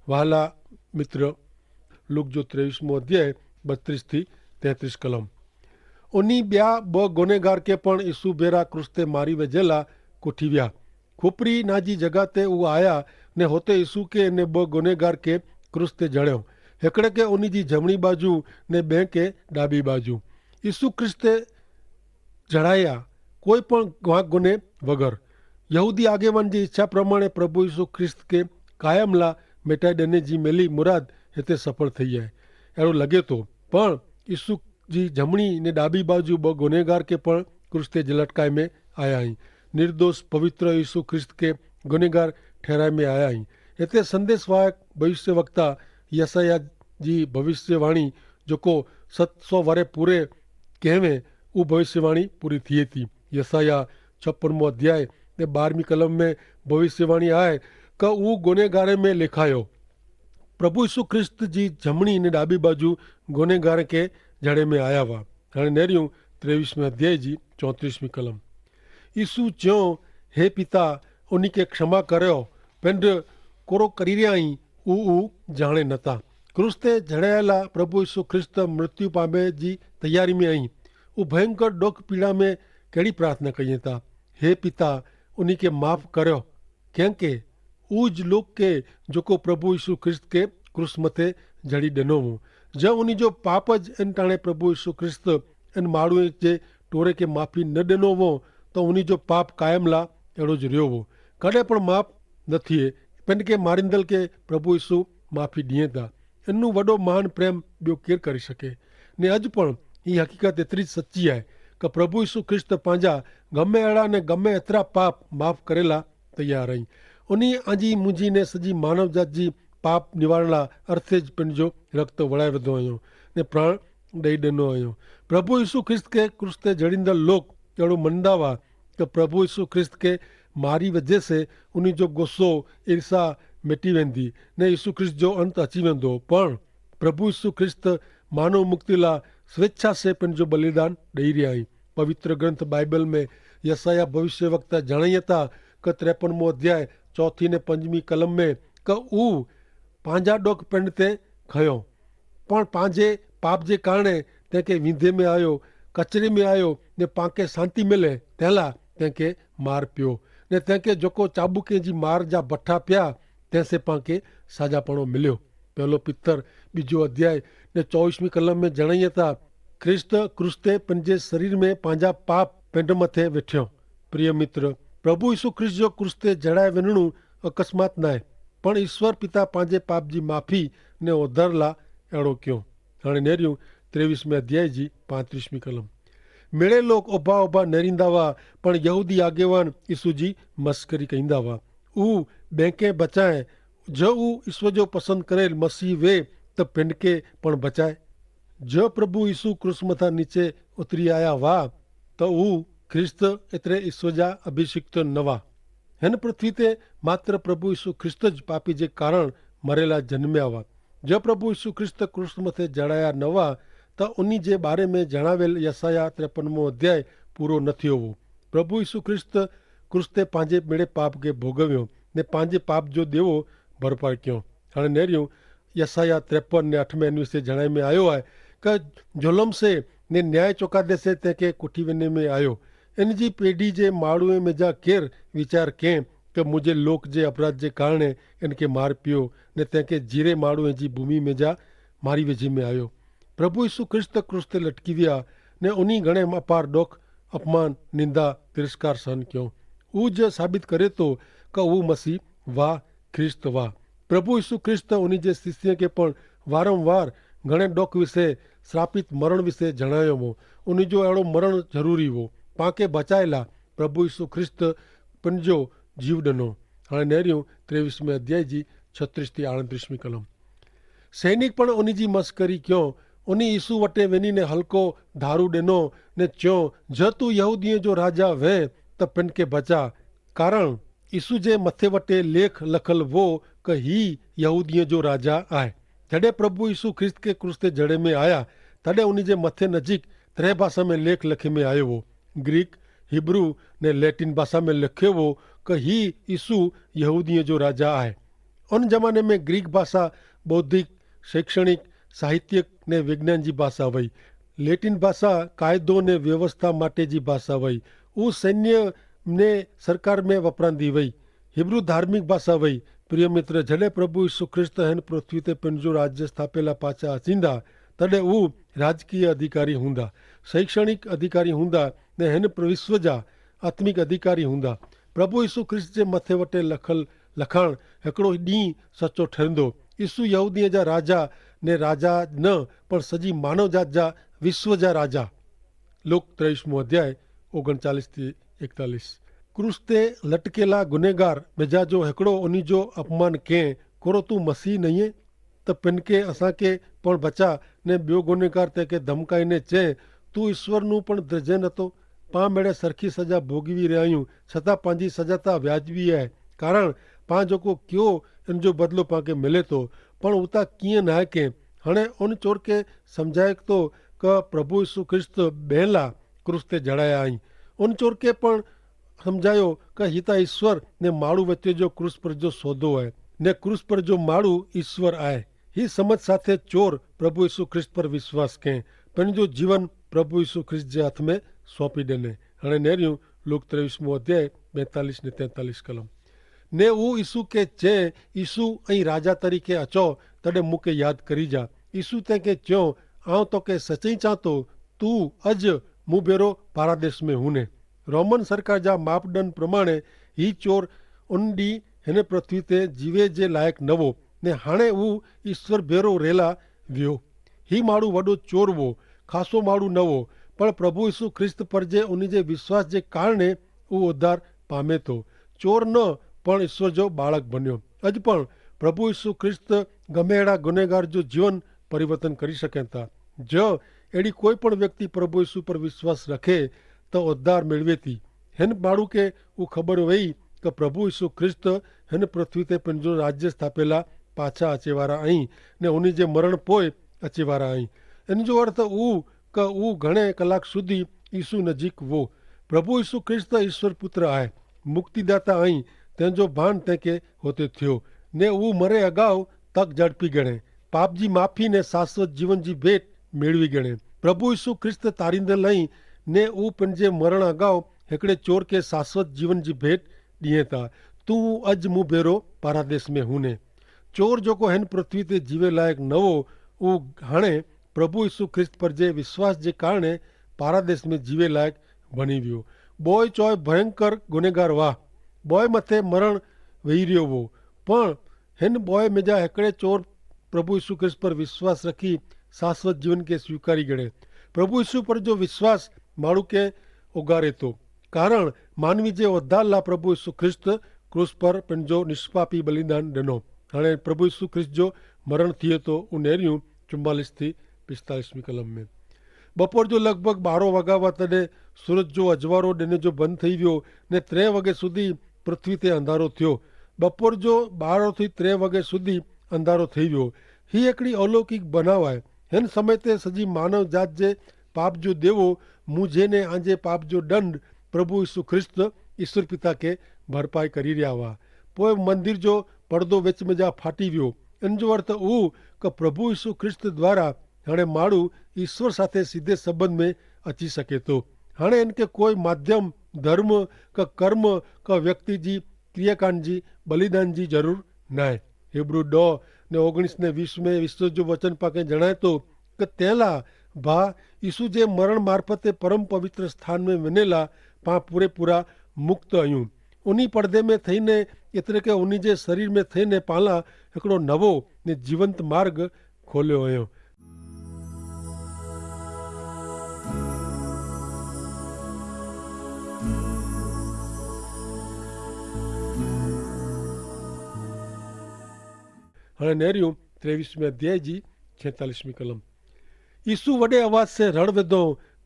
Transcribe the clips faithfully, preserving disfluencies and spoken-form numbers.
વહાલા મિત્ર, લુક જો ત્રેવીસ મો અધ્યાય બત્રીસ થી તેત્રીસ કલમ. ઉની બ્યા બહ ગુનેગાર કે પણ ઈસુ ભેરા ક્રૂસ તે મારી વેજેલા કોઠી વ્યા. ખુપરી ના જી જગા તે ઉ આયા, ને હોતે ઈસુ કે ને બહ ગુનેગાર કે ક્રૂસ તે જડ્યો. હેકડ઼ે કે ઉની જી જમણી બાજુ, ને બે કે ડાબી બાજુ. ઈસુ ખ્રિસ્ત તે જણાયા કોઈ પણ વાંક ગુને વગર. યહૂદી આગેવાન જે ઇચ્છા પ્રમાણે પ્રભુ ઈસુ ખ્રિસ્ત કે કાયમલા મેટાઈ દેને જી મેલી મુરાદ હેતે સફળ થઈ હૈ એડો લગે તો. પણ ઈસુ જી જમણી ને ડાબી બાજુ બહ ગુનેગાર કે પણ ક્રૂસ તે જલટકાઈ મેં આયા હૈં. નિર્દોષ પવિત્ર ઈસુ ખ્રિસ્ત કે ગુનેગાર ઠેરાઈ મેં આયા હૈં. હેતે સંદેસવાયક ભવિષ્યવક્તા યસાયાહ જી ભવિષ્યવાણી જોકો સત સો વરે પૂરે કહેવે ઉ ભવિષ્યવાણી પૂરી થિયે થી. યસાયાહ છપ્પન મો અધ્યાય ને બારમી કલમ મેં ભવિષ્યવાણી આય કે ઉ ગુનેગારે મેં લેખાયો. પ્રભુ ઈસુ ખ્રિસ્ત જી જમણી ને ડાબી બાજુ ગુનેગારે કે જડે મેં આયા વા. હણે નેર્યું ત્રેવીસ મેં અધ્યાય જી ચોત્રીસ મી કલમ. ઈસુ ચ્યો, હે પિતા, ઉની કે ક્ષમા કર્યો, પેંધ કોરો કરી રહ્યા હી ઉ ઉ જાણે નતા. ક્રૂસ તે જણાયેલા પ્રભુ ઈસુ ખ્રિસ્ત મૃત્યુ પામે જી તૈયારી મેં અહીં ઉ ભયંકર ડોખ પીડા મેં કહેડી પ્રાર્થના કહિયે તા, હે પિતા, ઉની કે માફ કર્યો. કેંકે ઉજ લોક કે જોકો પ્રભુ ઈસુ ખ્રિસ્ત કે ક્રૂસ મતે જડી દેનો વો. જો ઉની જો પાપ જ એન ટાણે પ્રભુ ઈસુ ખ્રિસ્ત એન માડૂ જે ટોરે કે માફી ન દેનો વો, તો ઉની જો પાપ કાયમલા એડો જ રહ્યો વો. કડ઼ે પણ માફ નથી હૈ. પેંડ કે મારિંદલ કે પ્રભુ ઈસુ માફી દિયે તા એનનું વડો મહાન પ્રેમ બ્યો કેર કરી શકે? ને અજ પણ હી હકીકત એતરી જ સચ્ચી આય, કે પ્રભુ ઈસુ ખ્રિસ્ત પાંજા ગમે એડા ને ગમે એતરા પાપ માફ કરેલા તૈયાર હૈં. ઉની આજી મુજી ને સજી માનવજાત જી પાપ નિવારણા અર્થે જ પેંડ જો રક્ત વડાઈ વધો અયો ને પ્રાણ દઈ દેનો અયો. પ્રભુ ઈસુ ખ્રિસ્ત કે ક્રૂસ તે જડીંદલ લોક એડો મંદાવા કે પ્રભુ ઈસુ ખ્રિસ્ત કે મારી વજે સે ઉની જો ગોસો ઈર્ષા મેટી વેંદી ને ઈસુ ખ્રિસ્ત જો અંત અચી વેંદો. પણ પ્રભુ ઈસુ ખ્રિસ્ત માનવ મુક્તિલા સ્વેચ્છા સે પેનજો બલિદાન દઈ રહ્યા હૈં. પવિત્ર ગ્રંથ બાઈબલ મેં યસાયાહ ભવિષ્યવક્તા જણાયતા કે ત્રેપન મો અધ્યાય ચોથી ને પંજમી કલમ મેં કે ઉવ પાંજા ડોક પેંડ તે ખયો, પણ પાંજે પાપ જે કારણે તેંકે વિંધે મેં આયો, કચરે મેં આયો, ને પાંકે શાંતિ મેલે તેલા તેંકે માર પ્યો, ને તેંકે જોકો ચાબુકે જી માર જા ભઠા પ્યા તેંસે પાંકે સાજાપણો મિલ્યો. પહેલો પિત્તર બીજો અધ્યાય ને ચોવીસમી કલમ મેં જણાયે તા, ખ્રિસ્ત ક્રૂસ તે પનજે શરીર મેં પાંજા પાપ પેંડ મતે વેઠ્યો. પ્રિય મિત્ર, પ્રભુ ઈસુ ખ્રિસ્ત જો ક્રૂસ તે જણાય વેનણું અકસ્માત નાય, પણ ઈસ્વર પિતા પાંજે પાપ જી માફી ને ઓધરલા એડો ક્યો. હાણે નેર્યું ત્રેવીસમે અધ્યાય જી પાંત્રીસમી કલમ. મેળે લોક ઓભા ઓભા નેરીંદા વા, પણ યહૂદી આગેવાન ઈસુ જી મસ્કરી કહીંદા વા. ઉ બેંકે બચાએ, જો ઉ ઈસ્વર જો પસંદ કરેલ મસીહ વે, તો પેંડકે પણ બચાએ. જો પ્રભુ ઈસુ ક્રૂસ મતા નીચે ઉતરી આયા વા, તો ઉ ખ્રિસ્ત એતરે ઈસ્વર જા અભિષિક્ત નવા. હેન પૃથ્વી તે માત્ર પ્રભુ ઈસુ ખ્રિસ્ત જ પાપી જે કારણ મરેલા જન્મ્યા વા. જો પ્રભુ ઈસુ ખ્રિસ્ત ક્રૂસ મતે જણાયા નવા, તો ઉની જે બારે મેં જણાવેલ યસાયા ત્રેપનમો અધ્યાય પૂરો નથી હોવો. પ્રભુ ઈસુ ખ્રિસ્ત ક્રૂસ તે પાંજે મેળે પાપ કે ભોગવ્યો, ને પાંજે પાપ જો દેવો ભરપાર ક્યો. હાણે નેર્યું યસાયા ત્રેપન ને અઠમે એન વિશે જણાઈ મેં આયો હૈ, કે જોલમ સે ને ન્યાય ચોકાદે સે તેંકે કુઠી વેને મેં આયો. એન જી પેઢી જે માળુએ મેં જા કેર વિચાર કેં, કે મુઝે લોક જે અપરાધ જે કારણે એન કે માર પ્યો, ને તેંકે જીરે માળુએ જી ભૂમિ મેં જા મારી વેજી મેં આયો. પ્રભુ ઈસુ ખ્રિસ્ત ક્રૂસ તે લટકી વ્યા, ને ઉની ઘણે અપાર ડોખ, અપમાન, નિંદા, તિરસ્કાર સહન ક્યો. ઉજ સાબિત કરે તો કે ઉ મસીહ વાહ, ખ્રિસ્ત વાહ. પ્રભુ ઈસુ ખ્રિસ્ત ઉની જે શિષ્ય કે પણ વારંવાર ઘણે ડોખ વિશે, શ્રાપિત મરણ વિશે જણાયો હો. ઉની જો એડો મરણ જરૂરી હો પાંકે બચાયેલા. પ્રભુ ઈસુ ખ્રિસ્ત પન જો જીવ ડનો. હાણે નેર્યું ત્રેવીસમે અધ્યાય જી છત્રીસ થી આણત્રીસમી કલમ. સૈનિક પણ ઉની જી મસ્કરી ક્યો. ઉની ઈસુ વટે વેની ને હલકો ધારુ ડેનો, ને ચ્યો, જો તું યહૂદીએ જો રાજા વે, તો પેનકે બચા. કારણ ઈસુ જે મતે વટે લેખ લખલ વો, કે હી યહૂદીએ જો રાજા આય. જડે પ્રભુ ઈસુ ખ્રિસ્ત કે ક્રૂસ તે જડે મેં આયા, તડે ઉની જે મતે નજીક ત્રે ભાષા મેં લેખ લખે મેં આયો વો. ગ્રીક, હિબ્રૂ ને લેટિન ભાષા મેં લખે વો, કે હી ઈસુ યહૂદીએ જો રાજા આય. અન જમાને મેં ગ્રીક ભાષા બૌદ્ધિક, શૈક્ષણિક, સાહિત્યિક ને વિજ્ઞાન જી ભાષા વય. લેટિન ભાષા કાયદો ને વ્યવસ્થા માટે જી ભાષા વય. ઉસ સૈન્ય ને સરકાર મેં વપરાંદી વય. હિબ્રૂ ધાર્મિક ભાષા વય. પ્રિય મિત્ર, જડે પ્રભુ ઈસુ ખ્રિસ્ત હેન પૃથ્વી તે પન જો રાજ્ય સ્થાપેલા પાછા હચીંદા, તદે ઉ રાજકીય અધિકારી હુંદા, શૈક્ષણિક અધિકારી હુંદા, ને હેન વિશ્વ જા આત્મિક અધિકારી હુંદા. પ્રભુ ઈસુ ખ્રિસ્ત જે મતે વટે લખલ લખાણ હેકડો દી સચો ઠેરંદો. ઈસુ યહૂદીય જા રાજા ને રાજા ન, પણ સજી માનવ જાત જા વિશ્વ જા રાજા. લોક ત્રેવીસ મું અધ્યાય ઓગણચાલીસ થી એકતાલીસ. ક્રૂસ તે લટકેલા ગુનેગાર મેજા જો હેકડો ઓની જો અપમાન કેહ, કોરો તું મસીહ નહિયે? તો પેનકે અસાંકે પણ બચા, ને બ્યો ગુનેગાર તેંકે ધમકાઈ ને ચે, તું ઈસ્વર નું પણ દ્રજે નતો? પાં મેડે સરખી સજા ભોગવી રહ્યા હૈં, છતાં પાંજી સજા તા વ્યાજવી હૈ. કારણ પાં જોકો ક્યો એન જો બદલો પાંકે મિલે તો. પણ ઉતા કિયા નાહ કે હણે ઉન ચોર કે સમઝાયક તો, કે પ્રભુ ઈસુ ખ્રિસ્ત બેહલા ક્રૂસ તે જડાયા હૈં. ઉન ચોર કે પણ સમઝાયો કે હિતા ઈસ્વર ને માડૂ વચ્ચે જો ક્રૂસ પર જો સોદો હૈ, ને ક્રૂસ પર જો માડૂ ઈસ્વર આય. હી સમજ સાથે ચોર પ્રભુ ઈસુ ખ્રિસ્ત પર વિશ્વાસ કહેં, પણ જો જીવન પ્રભુ ઈસુ ખ્રિસ્ત જે હાથ મેં સોંપી દેને. હણે નેર્યું લુક ત્રેવીસ મું અધ્યાય બેતાલીસ ને તેતાલીસ કલમ. ને ઉ ઈસુ કે ચે, ઈસુ અહીં રાજા તરીકે અચો, તદે મુકે યાદ કરી જા. ઈસુ તેંકે ચ્યો, આવ તો કે સચી ચાંતો, તું અજ મુભેરો પારાદેશ મેં હુને. રોમન સરકાર જા માપદંડ પ્રમાણે હી ચોર ઉન દી હેને પૃથ્વી તે જીવે જે લાયક નવો, ને હાણે ઉ ઈસ્વર ભેરો રહેલા વ્યો. હી માડૂ વડો ચોર વો, ખાસો માડૂ નવો, પણ પ્રભુ ઈસુ ખ્રિસ્ત પર જે ઉની જે વિશ્વાસ જે કારણે ઉ ઉદ્ધાર પામે તો. ચોર ન, પણ ઈસ્વર જો બાળક બન્યો. અજ પણ પ્રભુ ઈસુ ખ્રિસ્ત ગમે એડા ગુનેગાર જો જીવન પરિવર્તન કરી શકેતા. જો એડી કોઈ પણ વ્યક્તિ પ્રભુ ઈસુ પર વિશ્વાસ રખે તો ઉદ્ધાર મેળવે તી. હેન માડૂ કે ઉ ખબર વય કે પ્રભુ ઈસુ ખ્રિસ્ત હેન પૃથ્વી તે પન જો રાજ્ય સ્થાપેલા પાછા અચેવારા અહીં, ને ઉની જે મરણ પોય અચેવારા અહીં. એન જો અર્થ ઉ કે ઉ ઘણે કલાક સુધી ઈસુ નજીક વો. પ્રભુ ઈસુ ખ્રિસ્ત ઈસ્વર પુત્ર આય, મુક્તિદાતા અહીં, તેન જો ભાન તેંકે હોતે થયો. ને ઉ મરે અગાઉ તક ઝડપી ગણે, પાપ જી માફી ને શાશ્વત જીવન જી ભેટ મેળવી ગણે. પ્રભુ ઈસુ ખ્રિસ્ત તારીંદલ અહીં, ને ઉ પન જે મરણ અગાઉ હેકડ઼ે ચોર કે શાશ્વત જીવન જી ભેટ દિયે તા, તું અજ મુભેરો પારાદેશ મેં હુને. ચોર જોકો હેન પૃથ્વી તે જીવે લાયક નવો, ઉ હાણે પ્રભુ ઈસુ ખ્રિસ્ત પર જે વિશ્વાસ જે કારણે પારાદેશ મેં જીવે લાયક ભની વ્યો. બોય ચોય ભયંકર ગુનેગાર વાહ, બોય મતે મરણ વહી રહ્યો વો, પણ હેન બોય મેજા હેકડ઼ે ચોર પ્રભુ ઈસુ ખ્રિસ્ત પર વિશ્વાસ રખી શાશ્વત જીવન કે સ્વીકારી ગણે. પ્રભુ ઈસુ પર જો વિશ્વાસ માણૂ કે ઉગારે તો, કારણ માનવી જે વધારલા પ્રભુ ઈસુ ખ્રિસ્ત ક્રૂસ પર પન જો નિષ્પાપી બલિદાન ડનો. હણે પ્રભુ ઈસુ ખ્રિસ્ત જો મરણ થિયે તો ઉનેર્યું ચુમ્માલીસ થી પિસ્તાલીસમી કલમ મેં. બપોર જો લગભગ બારો વગાવા તદે સૂરજ જો અજવારો ડેને જો બંધ થઈ વ્યો, ને ત્રે વગે સુધી પૃથ્વી તે અંધારો થયો. બપોર જો બારો થી ત્રે વગે સુધી અંધારો થઈ વ્યો. હી એકડી અલૌકિક બનાવાય. હેન સમય તે સજી માનવ જાત જે પાપ જો દેવો મુઝે ને આજે પાપ જો દંડ પ્રભુ ઈસુ ખ્રિસ્ત ઈસુર પિતા કે ભરપાઈ કરી રહ્યા વા. પોય મંદિર જો પડદો વેચમે જા ફાટી વ્યો. એન જો અર્થ ઉવ કે પ્રભુ ઈસુ ખ્રિસ્ત દ્વારા હણે માડૂ ઈસ્વર સાથે સીધે સંબંધ મેં અચી શકે તો. હણે એન કે કોઈ માધ્યમ, ધર્મ, કે કર્મ, કે વ્યક્તિ જી ક્રિયાકાંડ જી બલિદાન જી જરૂર નાય. હેબ્રૂ ડો ને ઓગણીસ ને વીસ મેં વિશ્વ જો વચન પાકે જણાય તો, કે તેલા ભા ઈસુ જે મરણ મારફતે પરમ પવિત્ર સ્થાન મેં વિનેલા પા પૂરેપૂરા મુક્ત અયું. ઉની પડદે મેં થઈને એતરે કે ઉની જે શરીર મેં થઈને પાલા હેકડો નવો ને જીવંત માર્ગ ખોલ્યો અયો. હણે નેર્યું ત્રેવીસમી અધ્યાય જી છેતાલીસમી કલમ. ઈસુ વડે અવાજ સે રડવેદો,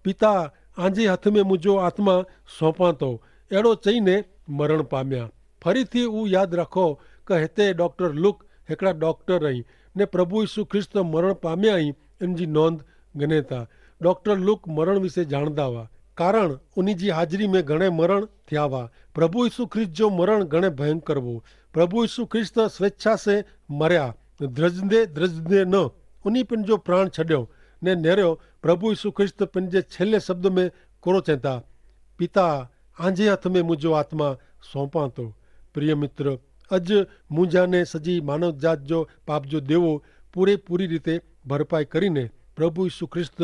પિતા, આંજી હથ મેં મુજો આત્મા સોંપાતો. એડો ચઈને મરણ પામ્યા. ફરીથી ઉં યાદ રાખો કે હેતે ડોક્ટર લુક હેકડા ડોક્ટર અહીં ને પ્રભુ ઈસુ ખ્રિસ્ત મરણ પામ્યા અહીં એનજી નોંધ ગનેતા. ડોક્ટર લુક મરણ વિશે જાણદા વા, કારણ ઉની જી હાજરી મેં ઘણે મરણ થ્યાવા. પ્રભુ ઈસુ ખ્રિસ્ત જો મરણ ઘણે ભયંકર વો. પ્રભુ ઈસુ ખ્રિસ્ત સ્વેચ્છા સે મર્યા, દ્રજદે દ્રજદે ન, ઉની પન જો પ્રાણ છડ્યો ને નેર્યો. પ્રભુ ઈસુ ખ્રિસ્ત પન જે છેલ્લે શબ્દ મેં કોરો ચેતા, પિતા, આંજે હથ મેં મુજો આત્મા સોંપાતો. પ્રિય મિત્ર, અજ મુજાને સજી માનવજાત જો પાપ જો દેવો પૂરેપૂરી રીતે ભરપાઈ કરીને પ્રભુ ઈસુ ખ્રિસ્ત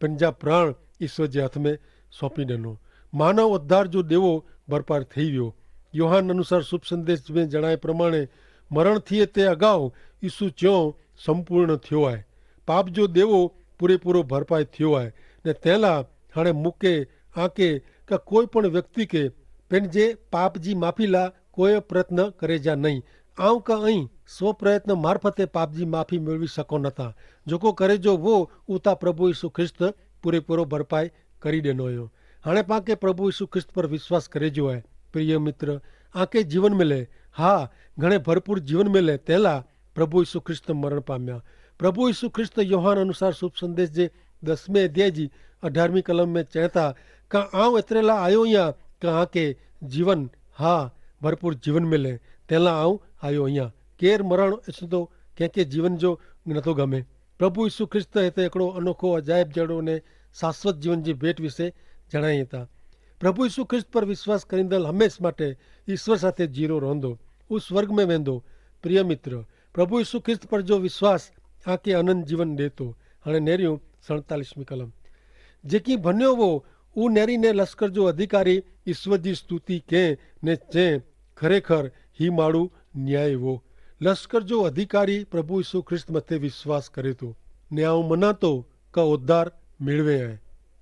પન જા પ્રાણ ઈસુ જે હથ મેં સોંપી દેનો. માનવ અધ્યાર જો દેવો ભરપાર થઈ વ્યો. યોહાન અનુસાર શુભ સંદેશ મેં જણાય પ્રમાણે, મરણ થિયે તે અગાઉ ઈસુ ચ્યો સંપૂર્ણ થયો આય. પાપ જો દેવો પૂરેપૂરો ભરપાઈ થયો આય. ને તેલા હણે મુકે આકે કા કોઈ પણ વ્યક્તિ કે પેનજે પાપ જી માફી લા કોઈ પ્રયત્ન કરે જા નહીં. આવ કા અહીં સ્વપ્રયત્ન મારફતે પાપ જી માફી મેળવી શકો નતા. જોકો કરે જો વો ઉતા પ્રભુ ઈસુ ખ્રિસ્ત પૂરેપૂરો ભરપાઈ કરી દેનો યો. હણે પાંકે પ્રભુ ઈસુ ખ્રિસ્ત પર વિશ્વાસ કરે જો આય. પ્રિય મિત્ર, આકે જીવન મેલે, હા, ઘણે ભરપૂર જીવન મેલે તેલા પ્રભુ ઈસુ ખ્રિસ્ત મરણ પામ્યા. પ્રભુ ઈસુ ખ્રિસ્ત યોહાન અનુસાર શુભ સંદેશ જે દસમે અધ્યાય જી અઢારમી કલમ મેં ચેતા, કા આવ એતરેલા આયો યા કા આકે જીવન, હા, ભરપૂર જીવન મેલે તેલા આવ આયો યા. કેર મરણ એસતો કેંકે જીવન જો નતો ગમે. પ્રભુ ઈસુ ખ્રિસ્ત હેતા એકડો અનોખો અજાયબ જેડો ને શાશ્વત જીવન જી ભેટ વિશે જણાયતા. પ્રભુ ઈસુ ખ્રિસ્ત પર વિશ્વાસ કરીંદલ હમેશ માટે ઈસવ સાથે જીરો રોંધો, ઉસ વર્ગ મેં વેંધો. પ્રિય મિત્ર, પ્રભુ ઈસુ ખ્રિસ્ત પર જો વિશ્વાસ આકે અનંત જીવન દેતો. હણે નેર્યું સૈતાલીસમી કલમ, જેકી ભન્યો વો ઉનેરી ને લશ્કર જો અધિકારી ઈસવ જી સ્તુતિ કે ને ચે, ખરેખર હી માડૂ ન્યાયી વો. લશ્કર જો અધિકારી પ્રભુ ઈસુ ખ્રિસ્ત મતે વિશ્વાસ કરે તો, ન્યાય મનાતો કા ઉદ્ધાર મેળવે હૈ.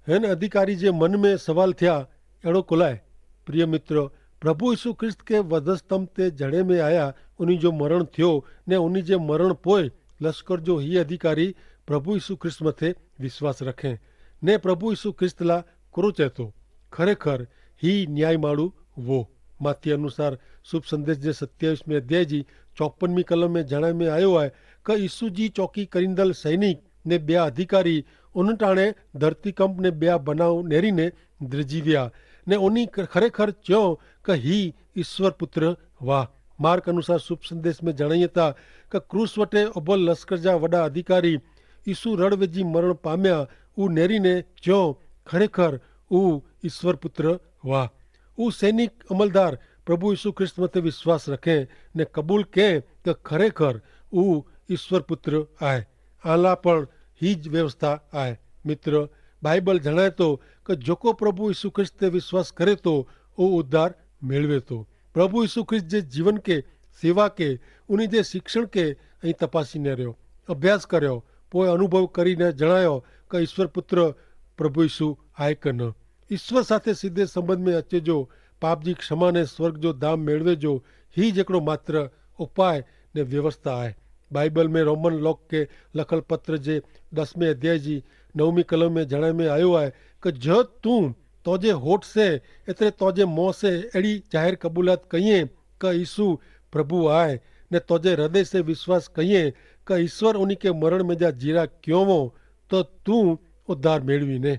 હેન અધિકારી જે મન મેં સવાલ થ્યા એડો કોલાય? પ્રિય મિત્ર, પ્રભુ ઈસુ ખ્રિસ્ત કે વધસ્તંભ તે જડે મેં આયા, ઉની જો મરણ થ્યો ને ઉની જે મરણ પોય લશ્કર જો હી અધિકારી પ્રભુ ઈસુ ખ્રિસ્ત મતે વિશ્વાસ રખે ને પ્રભુ ઈસુ ખ્રિસ્ત લા કુરો ચેતો, ખરેખર હી ન્યાય માડૂ વો. માથી અનુસાર શુભ સંદેશ જે સત્યાવિશ મેં અધ્યાય જી ચોપન મી કલમ મેં જણાય મેં આયો હૈ, કે ઈસુ જી ચોકી કરીંદલ સૈનિક ને બ્યા અધિકારી ઉન ટાણે ધરતીકંપ ને બ્યા બનાવ નેરી ને દ્રજીવ્યા ને ઉની ખરેખર ચ્યો કે હી ઈસ્વર પુત્ર વાહ. માર્ક અનુસાર શુભ સંદેશ મેં જણાયે તા કે ક્રૂસ વટે અભલ લશ્કર જા વડા અધિકારી ઈસુ રડવે જી મરણ પામ્યા ઉ નેરી ને ચ્યો, ખરેખર ઉ ઈસ્વર પુત્ર વાહ. ઉસૈનિક અમલદાર પ્રભુ ઈસુ ખ્રિસ્ત મતે વિશ્વાસ રખે ને કબૂલ કે કે ખરેખર ઉ ઈસ્વર પુત્ર આય. આલા પણ હી જ વ્યવસ્થા આય. મિત્ર, બાઈબલ જણાયતો કે જોકો પ્રભુ ઈસુ ખ્રિસ્ત તે વિશ્વાસ કરે તો ઉ ઉદ્ધાર મેળવે તો. પ્રભુ ઈસુ ખ્રિસ્ત જે જીવન કે સેવા કે ઉની જે શિક્ષણ કે અહીં તપાસી ને રહ્યો, અભ્યાસ કર્યો, પોય અનુભવ કરી ને જણાયો કે ઈસ્વર પુત્ર પ્રભુ ઈસુ આય કે ન. ઈસ્વર સાથે સીધે સંબંધ મેં અચે જો પાપજી ક્ષમાને સ્વર્ગ જો ધામ મેળવે જો હી જેકડો માત્ર ઉપાય ને વ્યવસ્થા આય. બાઈબલ મેં રોમન લોક કે લખલ પત્ર જે દસમે અધ્યાય જી નવમી કલમ મેં જણાય મેં આયો આય કે જો તું તોજે હોઠ સે એતરે તોજે મોં સે એડી જાહેર કબૂલાત કહિએ કે ઈસુ પ્રભુ આય ને તોજે હૃદય સે વિશ્વાસ કહિએ કે ઈસ્વર ઉની કે મરણ મેં જા જીરા ક્યોંવો તો તું ઉદ્ધાર મેળવી ને.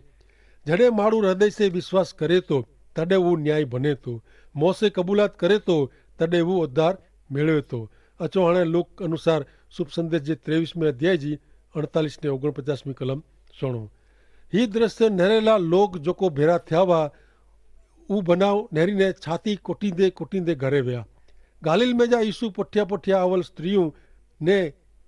જડે માણુ હૃદય સે વિશ્વાસ કરે તો તદે વુ ન્યાયી ભને તો, મોં સે કબૂલાત કરે તો તદે વુ ઉદ્ધાર મેળવે તો. અચો હણે લોક અનુસાર શુભ સંદેશ જે ત્રેવીસ મેં અધ્યાય જી અડતાલીસ ને ઓગણપચાસ મી કલમ સુણો. હી દ્રશ્ય નહરેલા લોક જોકો ભેરા થ્યાવા ઉ બનાવ નહરી ને છાતી કોટી દે કોટી દે ઘરે વ્યા. ગાલિલ મેં જા ઈસુ પઠ્યા પઠ્યા આવલ સ્ત્રી ને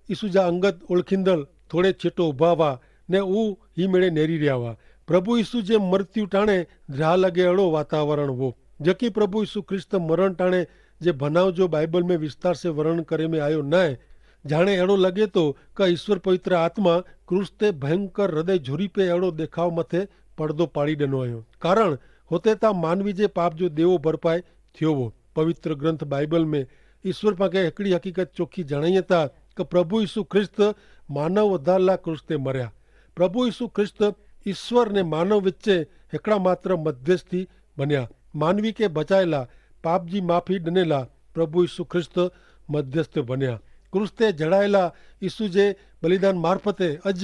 ઈસુ જા અંગત ઓળખીંદલ થોડે છેટો ઉભા વા ને ઉ હી મેળે નેરી રહ્યા વા. પ્રભુ ઈસુ જે મૃત્યુ ટાણે દ્રાહ લગે એડો વાતાવરણ વો. જેકી પ્રભુ ઈસુ ખ્રિસ્ત મરણ ટાણે જે ભનાવ જો બાઈબલ મેં વિસ્તાર સે વર્ણન કરે મેં આયો નાય. જાણે એડો લગે તો કે ઈસ્વર પવિત્ર આત્મા ક્રૂસ તે ભયંકર હૃદય ઝુરી પે એડો દેખાવ મતે પડદો પાડી દેનો આયો. કારણ હોતે તા માનવી જે પાપ જો દેવો ભરપાય થ્યોવો. પવિત્ર ગ્રંથ બાઈબલ મેં ઈસ્વર પાંકે હેકડી હકીકત ચોખી જણાયે તા કે પ્રભુ ઈસુ ખ્રિસ્ત માનવ અધારલા ક્રૂસ તે મર્યા. પ્રભુ ઈસુ ખ્રિસ્ત ઈસ્વર ને માનવ વચ્ચે હેકડા માત્ર મધ્યસ્થી બન્યા. માનવી કે બચાયેલા પાપજી માફી દનેલા પ્રભુ ઈસુ ખ્રિસ્ત મધ્યસ્થ બન્યા. ક્રૂસ તે જડાયેલા ઈસુ જે બલિદાન મારફતે અજ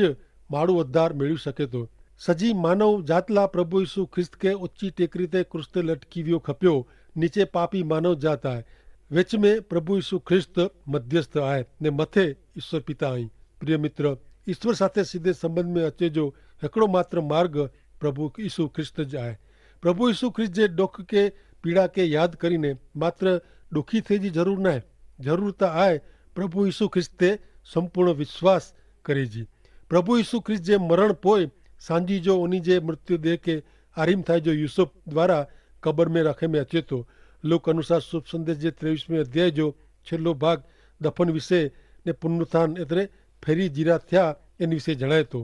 માડું અધાર મેળવી શકે તો. સજી માનવ જાતલા પ્રભુ ઈસુ ખ્રિસ્ત કે ઓચ્છી ટેકરી તે ક્રૂસ તે લટકી વ્યો ખપ્યો નીચે પાપી માનવ જાત આય, વેચમે પ્રભુ ઈસુ ખ્રિસ્ત મધ્યસ્થ આય, ને મતે ઈસ્વર પિતા અહીં. પ્રિય મિત્ર, ઈસ્વર સાથે સીધે સંબંધ મેં અચે જો હેકડો માત્ર માર્ગ પ્રભુ ઈસુ ખ્રિસ્ત જ આય. પ્રભુ ઈસુ ખ્રિસ્ત જે ડોખ કે પીડા કે યાદ કરીને માત્ર ડોખી થે જી જરૂર નાય, જરૂર તા આય પ્રભુ ઈસુ ખ્રિસ્ત તે સંપૂર્ણ વિશ્વાસ કરે જી. પ્રભુ ઈસુ ખ્રિસ્ત જે મરણ પોય સાંજી જો ઓની જે મૃત્યુ દેહ કે આરીમ થાય જો યુસુફ દ્વારા કબર મેં રાખે મેં અચેતો. લોક અનુસાર શુભ સંદેશ જે ત્રેવીસ મેં અધ્યાય જો છેલ્લો ભાગ દફન વિશે ને પુનરુત્થાન એતરે ફેરી જીરા થ્યા એન વિશે જણાયતો.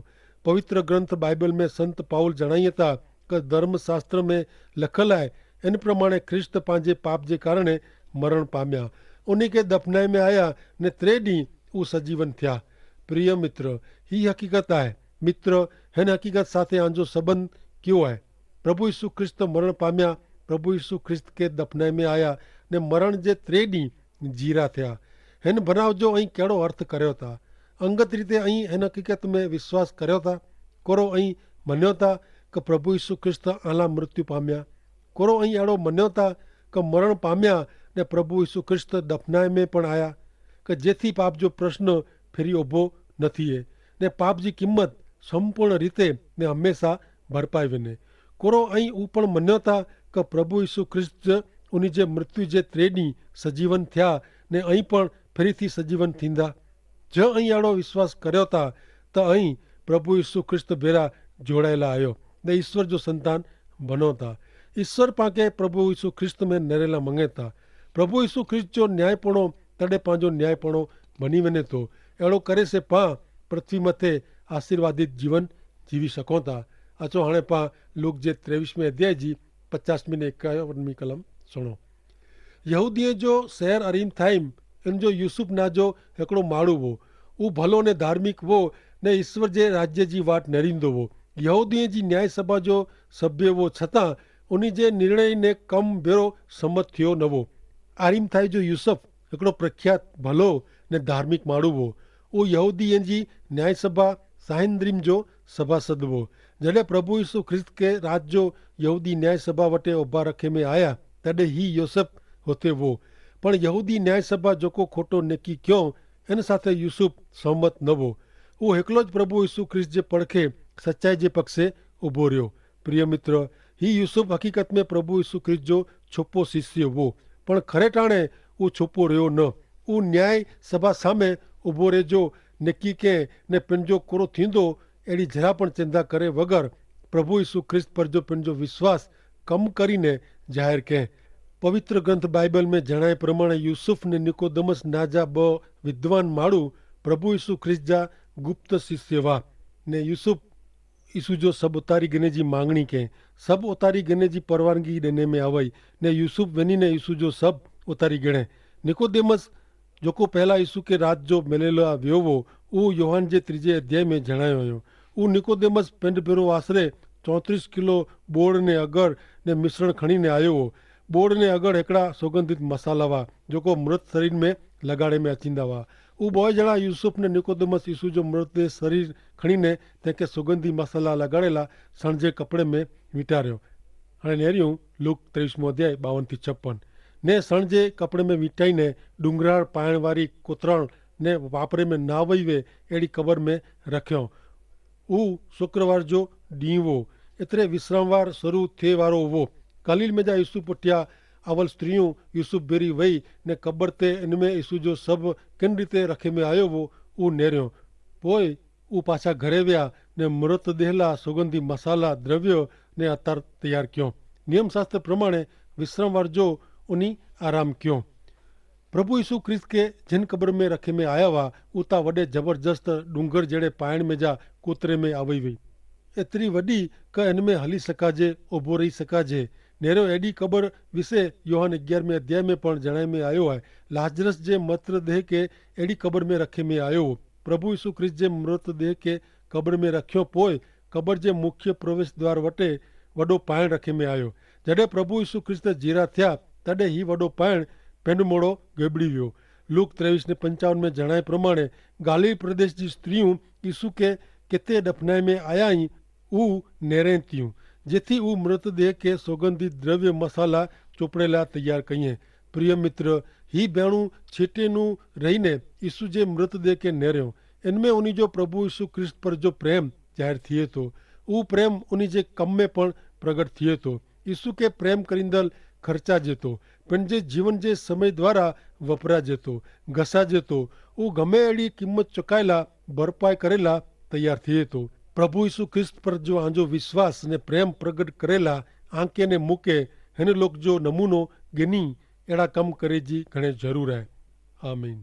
પવિત્ર ગ્રંથ બાઈબલ મેં સંત પાઉલ જણાયતા કે ધર્મશાસ્ત્ર મેં લખલ આય એન પ્રમાણે ખ્રિસ્ત પાંજે પાપ જે કારણે મરણ પામ્યા, ઉની કે દફનાઈ મેં આયા ને ત્રે દી ઉસજીવન થ્યા. પ્રિય મિત્ર, હી હકીકત આય. મિત્ર, હેન હકીકત સાથે આંજો સંબંધ ક્યો આય? પ્રભુ ઈસુ ખ્રિસ્ત મરણ પામ્યા, પ્રભુ ઈસુ ખ્રિસ્ત કે દફનાઈ મેં આયા ને મરણ જે ત્રે દી જીરા થ્યા. હેન ભનાવ જો અહીં કેડો અર્થ કર્યો થા? અંગત રીતે અહીં હેન હકીકત મેં વિશ્વાસ કર્યો થા? કોરો અહીં મન્યો થા કે પ્રભુ ઈસુ ખ્રિસ્ત આલા મૃત્યુ પામ્યા? કોરો અહીં એડો મન્યો થા કે મરણ પામ્યા ને પ્રભુ ઈસુ ખ્રિસ્ત દફનાઈ મેં પણ આયા? કે જેથી પાપ જો પ્રશ્ન ફેરી ઓભો નથી હૈ ને પાપ જી કિંમત સંપૂર્ણ રીતે ને હંમેશા ભરપાઈ વેને. કોરો અહીં ઉપણ મન્યો થા કે પ્રભુ ઈસુ ખ્રિસ્ત ઉની જે મૃત્યુ જે ત્રે દી સજીવન થ્યા ને અહીં પણ ફેરી થી સજીવન થીંદા? જો અહીં આડો વિશ્વાસ કર્યો તા તો અહીં પ્રભુ ઈસુ ખ્રિસ્ત ભેરા જોડાયેલા આયો ને ઈસ્વર જો સંતાન ભનો તા. ઈસ્વર પાંકે પ્રભુ ઈસુ ખ્રિસ્ત મેં નેરેલા મંગે તા. પ્રભુ ઈસુ ખ્રિસ્ત જો ન્યાયીપણો તડે પાંજો ન્યાયીપણો ભની વેને તો. એડો કરે સે પાં પૃથ્વી મતે આશીર્વાદિત જીવન જીવી શકો તા. અચો હણે પાં લુક જે ત્રેવીસ મેં અધ્યાય જી પચાસ મેં એકાવન મેં કલમ સુણો. યહૂદીએ જો શહેર અરીમ થાઈમ એન જો યુસુફ ના જો હેકડો માળુ વો. ઉં ભલો ને ધાર્મિક વો ને ઈસ્વર જે રાજ્ય જી વાટ નેરીંદો વો. યહૂદીએ જી ન્યાયસભા જો સભ્ય વો છતાં ઉની જે નિર્ણય ને કમ ભેરો સંમત થયો નવો. આરીમ થાઈ જો યુસુફ હેકડો પ્રખ્યાત ભલો ને ધાર્મિક માળુ વો. ઉં યહૂદીએ જી ન્યાયસભા સાહિન્દ્રીમ જો સભાસદ વો. જડે પ્રભુ ઈસુ ખ્રિસ્ત કે રાત જો યહૂદી ન્યાયસભા વટે ઉભા રખે મેં આયા તદે હી યોસેફ હોતે વો. પણ યહૂદી ન્યાયસભા જોકો ખોટો નેકી ક્યો એન સાથે યુસુફ સહમત નવો. ઉં હેકલો જ પ્રભુ ઈસુ ખ્રિસ્ત જે પડખે સચ્ચાઈ જે પક્ષે ઉભો રહ્યો. પ્રિય મિત્ર, હી યુસુફ હકીકત મેં પ્રભુ ઈસુ ખ્રિસ્ત જો છોપો શિષ્ય વો. પણ ખરેટાણે ઉં છોપો રહ્યો ન. ઉં ન્યાયસભા સામે ઉભો રહેજો નેકી કે ને પેનજો કોરો થીંદો એડી જરા પણ ચિંતા કરે વગર પ્રભુ ઈસુ ખ્રિસ્ત પર જો પેનજો વિશ્વાસ કમ કરીને જાહેર કહેં. પવિત્ર ગ્રંથ બાઈબલ મેં જણાય પ્રમાણે યુસુફ ને નિકોદમસ નાજા બહ વિદ્વાન માળુ પ્રભુ ઈસુ ખ્રિસ્ત જા ગુપ્ત શિષ્ય વા. ને યુસુફ ઈસુ જો સબ ઉતારી ગને જી માંગણી કહેં. સબ ઉતારી ગને જી પરવાનગી દેને મેં આવય. ને યુસુફ વેની ને ઈસુ જો સબ ઉતારી ગણે. નિકોદમસ જોકો પહેલા ઈસુ કે રાત જો મેલેલા વ્યોવો ઉહ યોહાન જે ત્રીજે અધ્યાય મેં જણાયો હૈં. ઉહ નિકોદેમસ પેંડ ભેરો આશરે ચોત્રીસ કિલો બોર્ડ ને અગર ને મિશ્રણ ખણીને આયો હો. બોર્ડ ને અગર હેકડા સોગંધિત મસાલા વા જોકો મૃત શરીર મેં લગાડે મેં અચિંદા વા. ઉહ બોય જણા યુસુફ ને નિકોદેમસ ઈસુ જો મૃત શરીર ખણીને તેંકે સોગંધિત મસાલા લગાડેલા સણજે કપડે મેં વિટાર્યો. અને નેર્યું લૂક ત્રેવીસ મોં અધ્યાય બાવન થી છપ્પન. ને સણ જે કપડે મેં વીંટાઈ ને ડુંગરાળ પાયણ વારી કોતરણ ને વાપરે મેં ના વઈ વે એડી કબર મેં રખ્યો. ઉ શુક્રવાર જો ડીંવો એતરે વિશ્રામવાર શરૂ થે વારો વો. ગાલીલ મેં જા ઈસુ પઠ્યા આવલ સ્ત્રીઓ ઈસુ ભેરી વઈ ને કબર તે એન મેં ઈસુ જો સબ કેન રીતે રખે મેં આયો વો ઉ નેર્યો. પોય ઉપાછા ઘરે વ્યા ને મૃત દેહલા સુગંધી મસાલા દ્રવ્યો ને અતાર તૈયાર ક્યો. નિયમશાસ્ત્ર પ્રમાણે વિશ્રામવાર જો ઉની આરામ ક્યો. પ્રભુ ઈસુ ખ્રિસ્ત કે જેન કબર મેં રખે મેં આયા વા ઉતા વડે જબરજસ્ત ડુંગર જેડે પાયણ મેં જા કૂતરે મેં આવઈ વઈ. એતરી વડી કે એન મેં હલી સકાજે, ઉભો રહી સકાજે. નેરો એડી કબર વિશે યોહાન અગિયાર મેં અધ્યાય મેં પણ જણાય મેં આયો હૈ. લાજરસ જે મત્ર દેહ કે એડી કબર મેં રખે મેં આયો. પ્રભુ ઈસુ ખ્રિસ્ત જે મૃત દેહ કે કબર મેં રખ્યો પોય કબર જે મુખ્ય પ્રવેશ દ્વાર વટે વડો પાયણ રખે મેં આયો. જડે પ્રભુ ઈસુ ખ્રિસ્ત જીરા થ્યા તડે હી વડો પાયણ પેંડમોડો ગેબડી વ્યો. લૂક ત્રેવીસ ને પંચાવન મેં જણાય પ્રમાણે ગાલિલ પ્રદેશ જી સ્ત્રી ઈસુ કે કેતે દફનાઈ મેં આયા હી ઉ નેરે તિયું જેથી ઉ મૃતદેહ કે સોગંધિત દ્રવ્ય મસાલા ચોપડેલા તૈયાર કહિએ. પ્રિય મિત્ર, હી બેણું છેટેનું રહીને ઈસુ જે મૃતદેહ કે નેર્યો, એનમેં ઉની જો પ્રભુ ઈસુ ખ્રિસ્ત પર જો પ્રેમ જાહેર થિયે તો. ઉ પ્રેમ ઉની જે કમ મેં પણ પ્રગટ થિયે તો. ઈસુ કે પ્રેમ કરીંદલ ખર્ચા જેતો, પણ જે જીવન જે સમય દ્વારા વપરા જેતો, ઘસા જેતો, ઉ ગમે એડી કિંમત ચોકાયેલા ભરપાઈ કરેલા તૈયાર થિયે તો. પ્રભુ ઈસુ ખ્રિસ્ત પર જો આજો વિશ્વાસ ને પ્રેમ પ્રગટ કરેલા આંકે ને મુકે હેન લોક જો નમૂનો ગેની એડા કમ કરે જી ઘણે જરૂર હૈ. આમીન.